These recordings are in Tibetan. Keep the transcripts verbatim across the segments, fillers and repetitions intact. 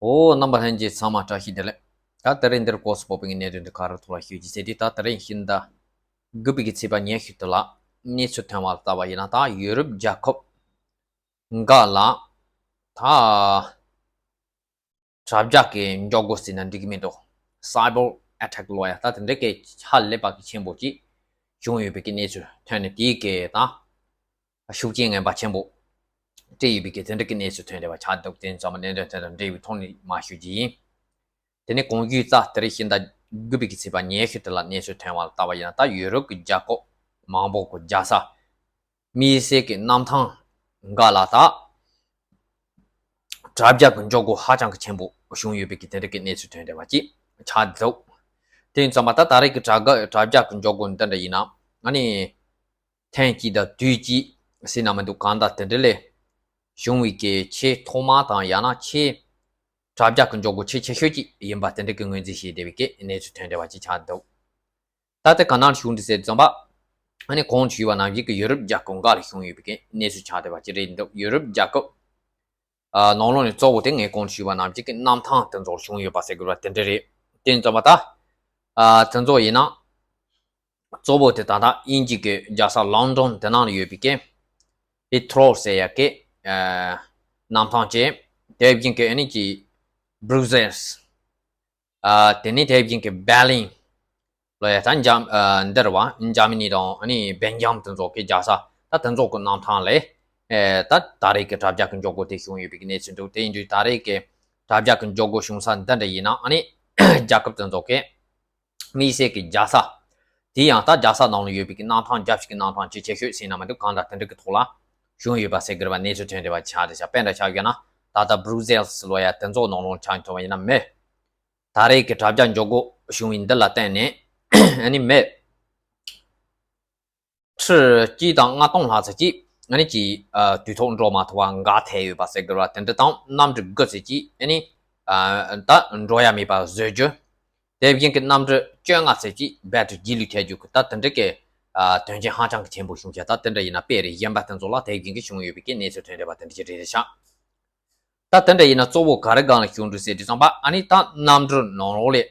ཨོ། རྣམ་པ་ལྷན་རྒྱས་ཚང་མ་བཀྲ་ཤིས་བདེ་ལེགས། ད་དེ་རིང་འདིར་སྐོར་སུ་སྤོབས་པའི་གནད་དོན་འདི་ག་རེ་ཐོག་ལ་ཞུ་རྒྱུ་ཟེར་དུས། ད་དེ་རིང་ཕྱི་ཟླ་དགུ་པའི་གི་ཚེས་པ་ཉི་ཤུ་དེ་ལ་གནས་ཚུལ་ཐོན་པ་ལ་ལྟ་བ་ཡིན་ན། ད་ཡུ་རོབ་རྒྱལ་ཁབ་འགའ་ལ་ད་དྲ་རྒྱ་གི་འཇོག་སྒོ་ཟེར་ན་འགྲིག་གི་མི་འདུག Cyber attack ལོ་ཡ། ད་དེ་འདྲ་གི་ཧ་ལས་པ་གི་ཆེན་པོ་ཅིག་བྱུང་ཡོད་པའི་གི་གནས་ཚུལ་ཐོན་ནས། དེའི་གི་ད་ཤུགས་རྐྱེན་ངན་པ་ཆེན་པོ་སྤྲད་ཡོད་པའི་གི་དེ་འདྲ་གི་གནས་ཚུལ་ཐོན་བསྡད་པ་ཆགས་འདུག་དེ་ཚང་མ་གནད་དོན་དེ་དང་འབྲེལ་བའི་ཐོག་ནས་མར་ཞུ་རྒྱུ་ཡིན། དེ་ནས་གོང་ཞུས་རྩ་དེ་རིང་ཕྱི་ཟླ་དགུ་པའི་གི་ཚེས་པ་ཉི་ཤུ་དེ་ལ་གནས་ཚུལ་ཐོན་པ་ལ་ལྟ་བ་ཡིན་ན། ད་ཡུ་རོབ་ཀྱི་རྒྱལ་ཁབ་མང་པོ་གི་རྒྱལ་ས་དམིགས་བསལ་གྱི་གནམ་ཐང་འགའ་ལ་ད་དྲ་རྒྱ་གི་འཇོག་སྒོ་ཧ་ཅང་གི་ཆེན་པོ་བྱུང་ཡོད་པའི་གི་དེ་འདྲ་གི་གནས་ཚུལ་ཐོན་བསྡད་པ་ཅིག་ཆགས་འདུག་དེ་ཡིན་ཙང་མ་ད་ད་རེས་ཀྱི་དྲ་རྒྱ་དྲ་རྒྱ་གི་འཇོག་སྒོ་འདི་འདྲ་ཡིན་ན། ཨ་ནི་ཐེངས་གཅིག་དང་དུས་གཅིག་ཟེར་ན་མི་འདུག་གང་ལྟར་དེ་འདྲ་ལས་བྱུང་བའི་གི་ཆེས་ཐོག་མ་དང་། ཡང་ན་ཆེས་དྲ་རྒྱ་གི་འཇོག་སྒོ་ཆེས་ཆེ་ཤོས་ཅིག་ཡིན་པ་དེ་འདྲ་གི་ངོས་འཛིན་བྱས་བསྡད་པའི་གི་གནས་ཚུལ་ཐོན་བསྡད་པ་ཅིག་ཆགས་འདུག་ད་ལྟ་ག་ནང་བྱུང་འདི་ཟེར་ཙམ་པ། ཨ་ནི་གོང་དུ་ཞུས་པ་ནང་བཞིན་གྱི་ཡུ་རོབ་རྒྱལ་ཁབ་འགའ་ལ་བྱུང་ཡོད་པའི་གི་གནས་ཚུལ་ཆགས་བསྡད་པ་ཅིག་རེད་འདུག་ཡུ་རོབ་རྒྱལ་ཁབ་ཨ་ནང་ལོགས་ནས་གཙོ་བོ་དེ་ངས་གོང་དུ་ཞུས་པ་ནང་བཞིན་གྱི་གནམ་ཐང་དེ་ཚོར་བྱུང་ཡོད་པ་ཟེར་དགོས་པ་དེ་འདྲ་རེད། དེ་ཙམ་པ་ད་ཨ་དེ་ཚོ་ཡིན་ན། གཙོ་བོ་དེ་ད་ལྟ་དབྱིན་ཇི་གི་རྒྱལ་ས་ལོན་ཌོན་དེ་ནང་ལ་ཡོད་པའི་གི་ཧི་ཐྲོ་ཟེར་ཡ་གི་ཨ་གནམ་ཐང་བཅས། དེ་བཞིན་གྱི་ཨ་ནི་གི་བྷྲུ་སེལ། ཨ་དེ་ནས་དེ་བཞིན་གྱི་བྷེར་ལིན་ལོ་ཡ། ད་འཇམ་ཨ་འདིར་བ་འཇར་མ་ནི་དང་ཨ་ནི་སྦེལ་ཇམ་དེ་ཚོ་གི་རྒྱལ་ས། ད་དེ་ཚོ་གི་གནམ་ཐང་ལས་ཨེ་ད་ད་རེས་ཀྱི་དྲ་རྒྱ་གི་འཇོག་སྒོ་དེ་བྱུང་ཡོད་པའི་གནས་ཚུལ་འདུག་དེ་ཡིན་དུས་ད་རེས་ཀྱི་དྲ་རྒྱ་གི་འཇོག་སྒོ་བྱུང་ས་འདི་འདྲ་ཡིན་ན། ཨ་ནི་རྒྱལ་ཁབ་དེ་ཚོ་གི་དམིགས་བསལ་གྱི་རྒྱལ་ས། དེ་ཡང་ད་རྒྱལ་ས་ནང་ལ་ཡོད་པའི་གི་གནམ་ཐང་རྒྱབ་ཞིག་གི་གནམ་ཐང་ཆེས་ཆེ་ཤོས་ཟེར་ན་མི་འདུག་གང་ལྟར་དེ་འདྲ་གི་ཐོག་ལ་བྱུང་ཡོད་པ་ཟེར་དགོས་པ་གནས་ཚུལ་ཐོན་བསྡད་པ་ཆགས་བསྡད་ཤག་དཔེ་འདྲ་ཆ་བཞག་ན་ད་ལྟ་བྷྲུ་སེལ་ལོ་ཡ་དེ་ཚོ་ནང་ལོགས་ཆ་མཐོང་བ་ཡིན་ན། མི་ད་རེས་ཀྱི་དྲ་རྒྱ་འཇོག་སྒོ་བྱུང་བའི་འདི་ལ་བརྟེན་ནས་ཨ་ནི་མི་ཁྲི་གཅིག་དང་ལྔ་སྟོང་ལྷག་ཙམ་ཅིག་ཨ་ནི་ཅིག་ཨ་དུས་ཐོག་འགྲོ་མ་ཐུབ་པ་འགག་ཐལ་ཡོད་པ་ཟེར་དགོས་པ་དེ་འདྲ་དང་། གནམ་གྲུ་དགུ་ཙམ་ཅིག་ཨ་ནི་ཨ་ད་འགྲོ་ཡ་མེད་པ་བཟོས་རྒྱུ། དེ་བཞིན་གྱི་གནམ་གྲུ་བཅོ་ལྔ་ཙམ་ཅིག་བེད་དུ་རྒྱུ་ལུས་ཐལ་རྒྱུ་གི་ད་དེ་འདྲ་གི་ཨ་དོན་རྐྱེན་ཧ་ཅང་གི་ཆེན་པོ་བྱུང་ཤག་ད་དེ་འདྲ་ཡིན་ན་དཔེ་རེད། གཞན་པ་དེ་ཚོ་ལ་དེ་བཞིན་གྱི་བྱུང་ཡོད་པའི་གི་གནས་ཚུལ་ཐོན་བསྡད་པ་དེ་འདྲ་ཅིག་རེད་ཤག་ད་དེ་འདྲ་ཡིན་ན་གཙོ་བོ་ག་རེ་སྒང་ལ་བྱུང་འདུག་ཟེར་དུས་ཙམ་པ། ཨ་ནི་ད་གནམ་གྲུ་ནང་ལོགས་ལས་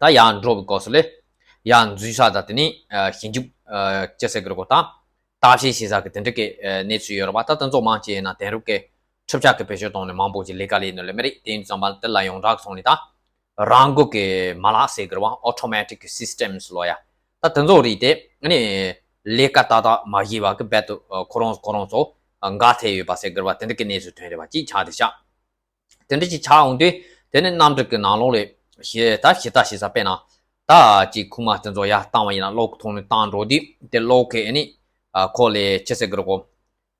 ད་ཡར་འགྲོ་བའི་སྐབས་སུ་ལས་ཡར་འཛུལ་ས་དང་། དེ་ནས་ཨ་ཞིབ་འཇུག་ཨ་ཅི་ཟེར་གི་རེད་གོ། ད་བརྟག་དཔྱད་བྱེད་ས་གི་དེ་འདྲ་གི་ཨ་གནས་ཚུལ་ཡོད་རེད་པ། ད་དེ་ཚོ་མང་ཆེ་ཡིན་ན་དེང་རབས་ཀྱི་གྲུབ་ཆ་གི་བེད་སྤྱོད་བཏང་ནས་མང་པོ་ཅིག་ལས་ཀ་ལས་ནོ་ལས་མི་རིགས་དེ་ཡིན་ཙམ་པ། དེ་ལ་ཡོངས་གྲགས་སོང་ནས་ད་རང་འགུལ་གྱི་མ་ལག་ཟེར་གི་རེད་པ། Automatic systems ལོ་ཡ། ད་དེ་ཚོ་རིགས་དེ་ནི་ལས་ཀ་ཏག་ཏག་མ་བྱས་པ་གི་རྦད་དེ་ཁོ་རང་ཁོ་རང་ཚོ་འགག་ཐལ་ཡོད་པ་ཟེར་གི་རེད་པ། དེ་འདྲ་གི་གནས་ཚུལ་ཐོན་བསྡད་པ་ཅིག་ཆགས་བསྡད་ཤག་དེ་འདྲ་ཅིག་ཆགས་འོང་དུས། དེ་ནས་གནམ་གྲུ་གི་ནང་ལོགས་ལས་ཞེ་ད་ཞེ་ད་ཞེ་ས་དཔེར་ན་ད་ཅིག་ཁུག་མ་དེ་ཚོ་ཡར་བཏང་བ་ཡིན་ན། གློག་གི་ཐོག་ནས་བཏང་འགྲོ་དུས་དེ་གློག་གི་ཨ་ནི་ཨ་ཁོ་ལས་ཅི་ཟེར་གི་རེད་གོ།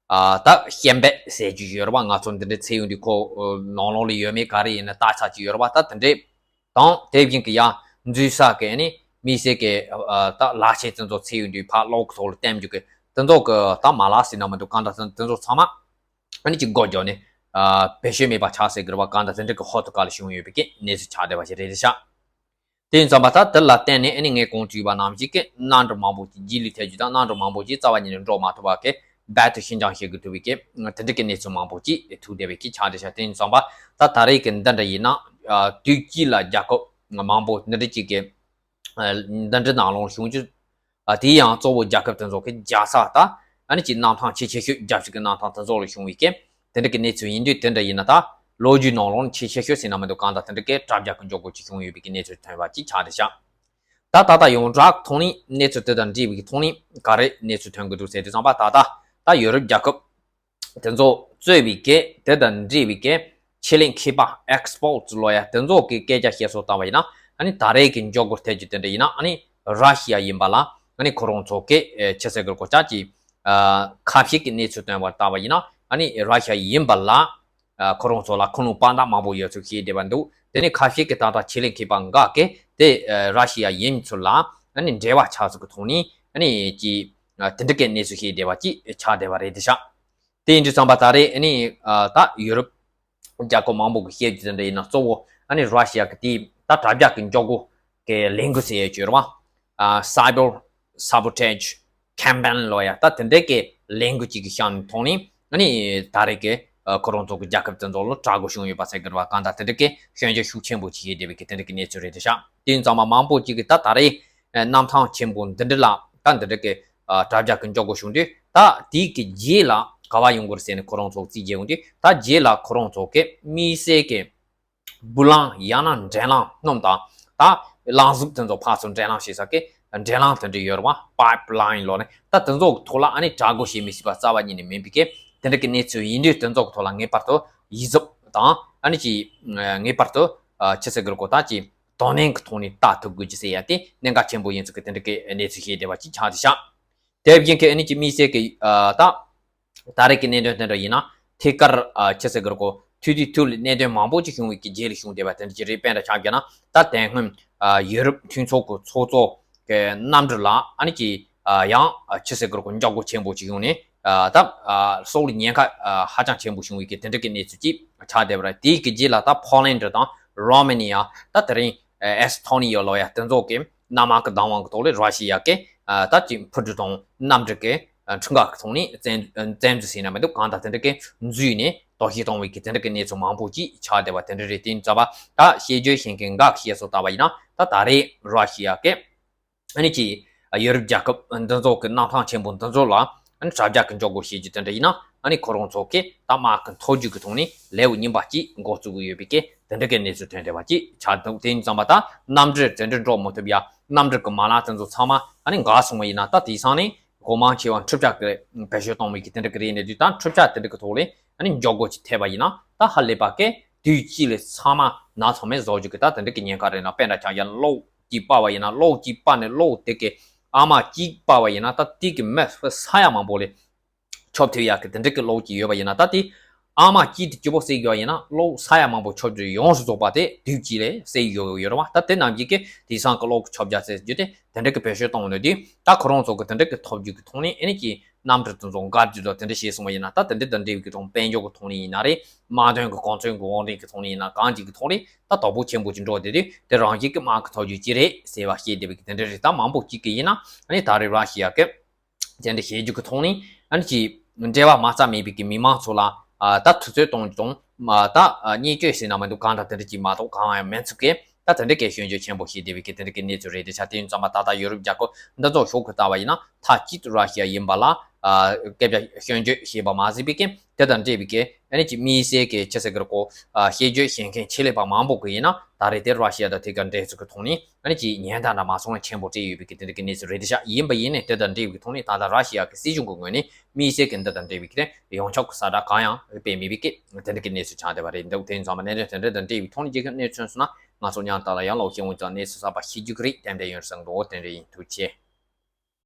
ཨ་ད་ཤན་པ་ཟེར་རྒྱུ་ཡོད་རེད་པ། ང་ཚོ་འདི་འདྲ་འཚོལ་ཡོང་དུས་ཁོ་ཨ་ནང་ལོགས་ལ་ཡོད་མེད་ག་རེ་ཡིན་ན་བལྟ་ས་ཅིག་ཡོད་རེད་པ། ད་དེ་འདྲས་དང་། དེ་བཞིན་གྱི་ཡར་འཛུལ་ས་གི་ཨ་ནི་དམིགས་བསལ་གྱི་ཨ་ད་ལག་ཆས་དེ་ཚོ་འཚོལ་ཡོང་དུས་ཕར་གློག་གི་ཐོག་ལ་བསྟན་རྒྱུ་གི་དེ་ཚོ་གི་ད་མ་ལག་ཟེར་ན་མི་འདུག་གང་ལྟར་དེ་ཚོ་ཚང་མ་ཨ་ནི་ཅིག་སྒོ་རྒྱག་ནས་ཨ་བེད་སྤྱོད་མེད་པ་ཆགས་ཟེར་གི་རེད་པ། གང་ལྟར་དེ་འདྲ་གི་ཧོ་ཐུག་ག་ལ་བྱུང་ཡོད་པའི་གི་གནས་ཚུལ་ཆགས་བསྡད་པ་ཞིག་རེད་ཤག་དེ་ཡིན་ཙམ་པ་ད་དེ་ལ་བརྟེན་ནས་ཨ་ནི་ངས་གོང་དུ་ཞུས་པ་ནང་བཞིན་གྱི་གནམ་གྲུ་མང་པོ་ཅིག་རྒྱུ་ལུས་ཐལ་རྒྱུ་དང་། གནམ་གྲུ་མང་པོ་ཅིག་རྩ་བ་ཉིད་ནས་འགྲོ་མ་ཐུབ་པ་གི་རྦད་དེ་ཤིན་ཅང་ཞིག་གི་ཐུག་པའི་གི་དེ་འདྲ་གི་གནས་ཚུལ་མང་པོ་ཅིག་ཐུག་བསྡད་པའི་གི་ཆགས་བསྡད་ཤག་དེ་ཡིན་ཙམ་པ་ད་ད་རེས་ཀྱི་འདི་འདྲ་ཡིན་ན་ཨ་དུས་གཅིག་ལ་རྒྱལ་ཁབ་མང་པོ་འདི་འདྲ་ཅིག་གི་ཨ་འདི་འདྲའི་ནང་ལོགས་བྱུང་རྒྱུ། ཨ་དེ་ཡང་གཙོ་བོ་རྒྱལ་ཁབ་དེ་ཚོ་གི་རྒྱལ་ས་དང་། ཨ་ནི་ཅིག་གནམ་ཐང་ཆེས་ཆེ་ཤོས་རྒྱལ་སྤྱི་གི་གནམ་ཐང་དེ་ཚོ་ལ་བྱུང་བའི་གི་དེ་འདྲ་གི་གནས་ཚུལ་ཡིན་དུས། དེ་འདྲ་ཡིན་ན་ད་ལོ་རྒྱུས་ནང་ལོགས་ནས་ཆེས་ཆེ་ཤོས་ཟེར་ན་མི་འདུག་གང་ལྟར་དེ་འདྲ་གི་དྲ་རྒྱ་གི་འཇོག་སྒོ་ཅིག་བྱུང་ཡོད་པའི་གི་གནས་ཚུལ་ཐོན་པ་ཅིག་ཆགས་བསྡད་ཤག་ད་ད་ལྟ་ཡོངས་གྲགས་ཐོག་ནས་གནས་ཚུལ་དེ་དང་འབྲེལ་བའི་གི་ཐོག་ནས་ག་རེ་གནས་ཚུལ་ཐོན་གི་འདུག་ཟེར་དུས་ཙམ་པ། ད་ལྟ་ད་ཡོ་རོབ་རྒྱལ་ཁབ་དེ་ཚོ་གཙོས་པའི་གི་དེ་དང་འབྲེལ་བའི་གི་ཆེད་ལས་མཁས་པ་ཨེག་སི་པར་ཊི་ལོ་ཡ་དེ་ཚོ་གི་སྐད་ཆ་བཤད་སྲོལ་ལྟ་བ་ཡིན་ན། ཨ་ནི་ད་རེས་ཀྱི་འཇོག་སྒོ་ཐད་ཀྱི་དེ་འདྲ་ཡིན་ན། ཨ་ནི་ར་ཤི་ཡ་ཡིན་པ་ལ་ཨ་ནི་ཁོ་རང་ཚོ་གི་ཨེ་ཆི་ཟེར་གི་རེད་གོ། ཅག་གི་ཨ་ཁ་བཤད་ཀྱི་གནས་ཚུལ་བཏོན་པ་ལྟ་བ་ཡིན་ན། ཨ་ནི་ར་ཤི་ཡ་ཡིན་པ་ལ་ཨ་ཁོ་རང་ཚོ་ལ་ཁུངས་ལུང་དཔང་རྟགས་མང་པོ་ཡོད་ཚུལ་བཤད་བསྡད་པ་འདུག་དེ་ནས་ཁ་བཤད་ཀྱི་ད་ལྟ་ཆེད་ལས་མཁས་པ་འགའ་གིས་དེ་ཨ་ར་ཤི་ཡ་ཡིན་ཚུལ་ལ་ཨ་ནི་འབྲེལ་བ་ཆགས་ཚུལ་གྱི་ཐོག་ནས། ཨ་ནི་ཀྱི་ཨ་དེ་འདྲ་གི་གནས་ཚུལ་བཤད་བསྡད་པ་ཅིག་ཆགས་བསྡད་པ་རེད་དེ་ཤག་དེ་ཡིན་དུས་ཙམ་པ་ད་རེས་ཨ་ནི་ཨ་ད་ཡུ་རོབ་རྒྱལ་ཁབ་མང་པོ་གི་བཤད་རྒྱུ་དེ་འདྲ་ཡིན་ན། གཙོ་བོ་ཨ་ནི་ར་ཤི་ཡ་གི་དེ་ད་དྲ་རྒྱ་གི་འཇོག་སྒོ་གི་ལས་འགུལ་ཟེར་ཡས་ཅིག་ཡོད་རེད་པ། ཨ་Cyber Sabotage Campaign ལོ་ཡ། ད་དེ་འདྲ་གི་ལས་འགུལ་ཅིག་གི་གཤམ་ཐོག་ནས་ཨ་ནི་ད་རེས་གི་ ཁོ་རང་ཚོ་གི་རྒྱལ་ཁབ་དེ་ཚོ་ལ་དྲག་པོ་བྱུང་ཡོད་པ་ཟེར་གི་རེད་བ། གང་ལྟར་དེ་འདྲ་གི་སྐྱོན་བརྗོད་ཤུགས་ཆེན་པོ་ཅིག་བྱས་བསྡད་པའི་གི་དེ་འདྲ་གི་གནས་ཚུལ་རེད་དེ་ཤག་དེ་ཡིན་ཙང་མ་མང་པོ་ཅིག་གིས་ད་ད་རེས་གནམ་ཐང་ཆེན་པོ་འདི་འདྲ་ལ་ད་འདི་འདྲ་གི་དྲ་རྒྱ་གི་འཇོག་སྒོ་བྱུང་དུས། ད་དེའི་གི་རྗེས་ལ་ག་བ་ཡོང་དགོས་རེད་ཟེར་ནས་ཁོ་རང་ཚོ་རྩིས་རྒྱག་ཡོང་དུས། ད་རྗེས་ལ་ཁོ་རང་ཚོ་གི་དམིགས་བསལ་གི་སྦུ་ལང་ཡང་ན་འདྲེན་ལམ་སྣུམ་དང་། ད་རླངས་གཟུགས་དེ་ཚོ་ཕར་ཚུར་འདྲེན་ལམ་བྱེད་ས་གི་འདྲེན་ལམ་དེ་འདྲ་ཡོད་རེད་བ། པའིབ་ལའིན་ལོ་ནས། ད་དེ་ཚོ་གི་ཐོག་ལ་ཨ་ནི་དྲག་རྒོལ་བྱེད་མི་སྲིད་པ་རྩ་བ་ཉིད་ནས་མིན་པའི་གི་དེ་འདྲ་གི་གནས་ཚུལ་ཡིན་དུས། དེ་ཚོ་གི་ཐོག་ལ་ངེས་པར་དུ་ཡིད་གཟབ་དང་ཨ་ནི་ཅིག་ངེས་པར་དུ་ཆི་ཟེར་གི་རེད་གོ། ད་ཅིག་དོ་ནན་གི་ཐོག་ནས་ལྟ་ཐུབ་དགོས་ཀྱི་ཟེར་ཡ་དེ་གནད་འགག་ཆེན་པོ་ཡིན་ཚུལ་གི་དེ་འདྲ་གི་གནས་ཚུལ་ཤེས་བདེ་བ་ཅིག་ཆགས་བསྡད་ཤག་དེ་བཞིན་གི་ཨ་ནི་ཅིག་དམིགས་བསལ་གི་ད་ད་རེས་ཀྱི་གནད་དོན་དེ་འདྲ་ཡིན་ན། ཐད་ཀར་ཆི་ཟེར་གི་རེད་གོ། ཐུག་དུས་ཐུག་ལ་གནད་དོན་མང་པོ་ཅིག་བྱུང་བའི་གི་རྗེས་ལ་བྱུང་བསྡད་པ་དེ་འདྲ་ཅིག་རེད། དཔེར་ན་ཆ་བཞག་ན། ད་དེ་སྔོན་ཡོ་རོབ་མཐུན་ཚོགས་ཀྱི་ཚོགས་གཙོ་གི་གནམ་གྲུ་ལ་ཨ་ནི་ཅིག་ཡང་ཆི་ཟེར་གི་རེད་གོ། འཇབ་རྒོལ་ཆེན་པོ་ཅིག་བྱུང་ནས། ད་སྲོག་ལ་ཉེན་ཁ་ཧ་ཅང་ཆེན་པོ་བྱུང་བའི་གི་དེ་འདྲ་གི་གནས་ཚུལ་ཅིག་ཆགས་བསྡད་པ་རེད། དེའི་གི་རྗེས་ལ་ད་ཕོ་ལན་ཌི་དང་རོ་མེ་ནི་ཡ། ད་དེ་རིང་ཨེ་སི་ཐོ་ནི་ཡ་ལོ་ཡ་དེ་ཚོ་གི་གནམ་དམག་གི་བདག་དབང་གི་ཐོག་ལ་ར་ཤི་ཡ་གི་ད་ཅིག་འཕུར་གྲུ་དང་གནམ་གྲུ་གི་འཕྲུལ་འགག་གི་ཐོག་ནས་བཙན་བཙན་འཛུལ་ཟེར་ན་མི་འདུག་གང་ལྟར་དེ་འདྲ་གི་འཛུལ་ནས་དོགས་གཞི་གཏོང་བའི་གི་དེ་འདྲ་གི་གནས་ཚུལ་མང་པོ་ཅིག་ཆགས་བསྡད་པ་དེ་འདྲ་རེད། དེ་ཡིན་ཙང་མ་ད་བཤད་རྒྱུ་བཤད་མཁན་འགའ་ཤས་སུ་བལྟས་པ་ཡིན་ན། ད་ད་རེས་ར་ཤི་ཡ་གི་ཨ་ནི་ཅིག་ཡོ་རོབ་རྒྱལ་ཁབ་འདི་ཚོ་གི་གནམ་ཐང་ཆེན་པོ་འདི་ཚོ་ལ་ཨ་ནི་དྲ་རྒྱ་གི་འཇབ་རྒོལ་བྱེད་རྒྱུ་དེ་འདྲ་ཡིན་ན། ཨ་ནི་ཁོ་རང་ཚོ་གི་ད་དམག་གི་མཐོ་རྒྱུགས་ཀྱི་ཐོག་ནས་ལེའུ་གཉིས་པ་ཅིག་འགོ་བཙུགས་ཀྱི་ཡོད་པའི་གི་དེ་འདྲ་གི་གནས་ཚུལ་ཐོན་བསྡད་པ་ཅིག་ཆགས་འདུག་དེ་ཡིན་ཙང་མ་ད་གནམ་གྲུ་དེ་འདྲ་འགྲོ་མི་ཐུབ་ཡ། གནམ་གྲུ་གི་མ་ལག་དེ་ཚོ་ཚང་མ་ཨ་ནི་འགག་སོང་བ་ཡིན་ན། ད་དེང་སང་ནི་གོ་མང་ཆེ་བ་འཕྲུལ་ཆས་ཀྱི་བེད་སྤྱོད་གཏོང་བའི་གི་དེ་འདྲ་གི་རེད། ནས་དུས་ད་འཕྲུལ་ཆས་དེ་འདྲ་གི་ཐོག་ལ་ཨ་ནི་འཇབ་རྒོལ་ཅིག་ཐེབས་པ་ཡིན་ན། ད་ཧ་ལས་པ་གི་དུས་གཅིག་ལ་ཚང་མ་ན་ཚང་མས་བཟོ་རྒྱུ་གི་ད་དེ་འདྲ་གི་ཉེན་ཁ་རེད་ན། དཔེར་ན་ཆ་བཞག་ན་གློག་ཅིག་སྤར་བ་ཡིན་ན། གློག་ཅིག་སྤར་ནས་གློག་དེ་གི་ཨ་མ་གཅིག་སྤར་བ་ཡིན་ན། ད་དེ་གི་མི་ས་ཡ་མང་པོ་ལ་ཁྱབ་ཐུབ་ཡག་གི་དེ་འདྲ་གི་གློག་ཅིག་ཡོད་པ་ཡིན་ན། ད་དེ་ཨ་མ་གཅིག་དེ་སྐྱིད་པོ་བསད་དགོས་པ་ཡིན་ན། གློག་ས་ཡ་མང་པོ་ཁྱབ་རྒྱུ་ཡོངས་སུ་རྫོགས་པ་དེ་དུས་གཅིག་ལ་བསད་ཡོད་ཡོད་རེད་བ། ད་དེ་རྣམས་ཀྱིས་གི་དེང་སང་གི་གློག་གི་ཁྱབ་རྒྱ་ཟེར་རྒྱུ་དེ་དེ་འདྲ་གི་བེད་སྤྱོད་གཏོང་ནས་དུས་ད་ཁོ་རང་ཚོ་གི་དེ་འདྲ་གི་ཐོབ་རྒྱུ་གི་ཐོག་ནས་ཨ་ནི་ཅིག་གནམ་གྲུ་དེ་ཚོ་འགག་རྒྱུ་དང་དེ་འདྲ་བྱས་སོང་བ་ཡིན་ན། ད་དེ་འདྲ་དང་འབྲེལ་བའི་གི་ཐོག་དཔལ་འབྱོར་གི་ཐོག་ནས་ཡིན་ན་རེད། དམག་དོན་གི་གོ་མཚོན་གི་དབང་འབྲེལ་གི་ཐོག་ནས་ཡིན་ན། གང་ཅིག་གི་ཐོག་ནས་ད་དོ་ཕོག་ཆེན་པོ་ཅིག་འགྲོ་བསྡད་དུས། དེ་རང་བཞིན་གི་དམག་གི་ཐོབ་རྒྱུ་ཅིག་རེད་ཟེར་བ་བཤད་བསྡད་པའི་གི་དེ་འདྲ་རེད། ད་མང་པོ་ཅིག་གིས་ཡིན་ན་ཨ་ནི་ད་རེས་ར་ཤི་ཡ་གི་དེ་འདྲ་བྱེད་རྒྱུ་གི་ཐོག་ནས་ཨ་ནི་ཅིག་འབྲེལ་བ་མ་རྩ་མེད་པའི་གི་མི་མང་ཚོ་ལ་ཨ་ད་དུས་ཚོད་གཏོང་རྒྱུ་དང་། མ་ད་ཨ་བརྙས་བཅོས་ཟེར་ན་མི་འདུག་གང་འདྲ་དེ་འདྲ་ཅིག་མ་གཏོགས་གང་ཡང་མེད་ཚུལ་གི་ད་དེ་འདྲ་གི་སྐྱོན་བརྗོད་ཆེན་པོ་བྱས་བསྡད་པའི་གི་དེ་འདྲ་གི་གནས་ཚུལ་རེད། དེ་ཆ་དེ་ཡིན་ཙང་མ་ད་ལྟ་ཡོ་རོབ་རྒྱལ་ཁབ་འདི་ཚོ་ཕྱོགས་གི་ལྟ་བ་ཡིན་ན། མཐའ་གཅིག་ཏུ་ར་ཤི་ཡ་ཡིན་པ་ལ་ཨ་སྐད་ཆ་སྐྱོན་བརྗོད་བྱས་པ་མ་ཟད་པའི་གི་དེ་དང་འབྲེལ་བའི་གི་ཨ་ནི་ཅིག་དམིགས་བསལ་གི་ཆི་ཟེར་གི་རེད་གོ། ཨ་བཤད་རྒྱུ་བཤད་མཁན་ཆེད་ལས་པ་མང་པོ་གི་ཡིན་ན། ད་རེས་དེ་ར་ཤི་ཡ་དང་ཐད་ཀར་འབྲེལ་ཚུལ་གི་ཐོག་ནས་ཨ་ནི་ཅིག་ཉེན་བརྡ་འདྲ་མ་སོང་ན་ཆེན་པོ་སྤྲད་ཡོད་པའི་གི་དེ་འདྲ་གི་གནས་ཚུལ་རེད། དེ་ཤག་ཡིན་པ་ཡིན་ནས་དེ་དང་འབྲེལ་བའི་གི་ཐོག་ནས་ད་ལྟ་ར་ཤི་ཡ་གི་སྲིད་གཞུང་གི་ངོས་ནས་དམིགས་བསལ་གི་འདི་དང་འབྲེལ་བའི་གི་དེ་ཡོངས་ཁྱབ་གི་གསལ་བསྒྲགས་གང་ཡང་སྤེལ་མེད་པའི་གི་དེ་འདྲ་གི་གནས་ཚུལ་ཆགས་བསྡད་པ་རེད་འདུག་དེ་ཡིན་ཙང་མ་གནད་དོན་དེ་འདྲ་དང་འབྲེལ་བའི་ཐོག་ནས་རྒྱལ་ཁབ་གནས་ཚུལ་སོང་ན་ང་ཚོ་ཉང་ཏང་ལ་ཡང་ལོག་ཤེས་འོང་ཙང་གནས་ཚུལ་གསར་པ་ཤེས་རྒྱུ་གི་རེད། དེ་འདྲ་ཡོང་བསམ་འདུག་དེ་འདྲ་ཡིན། ཐུགས་རྗེ་ཆེ།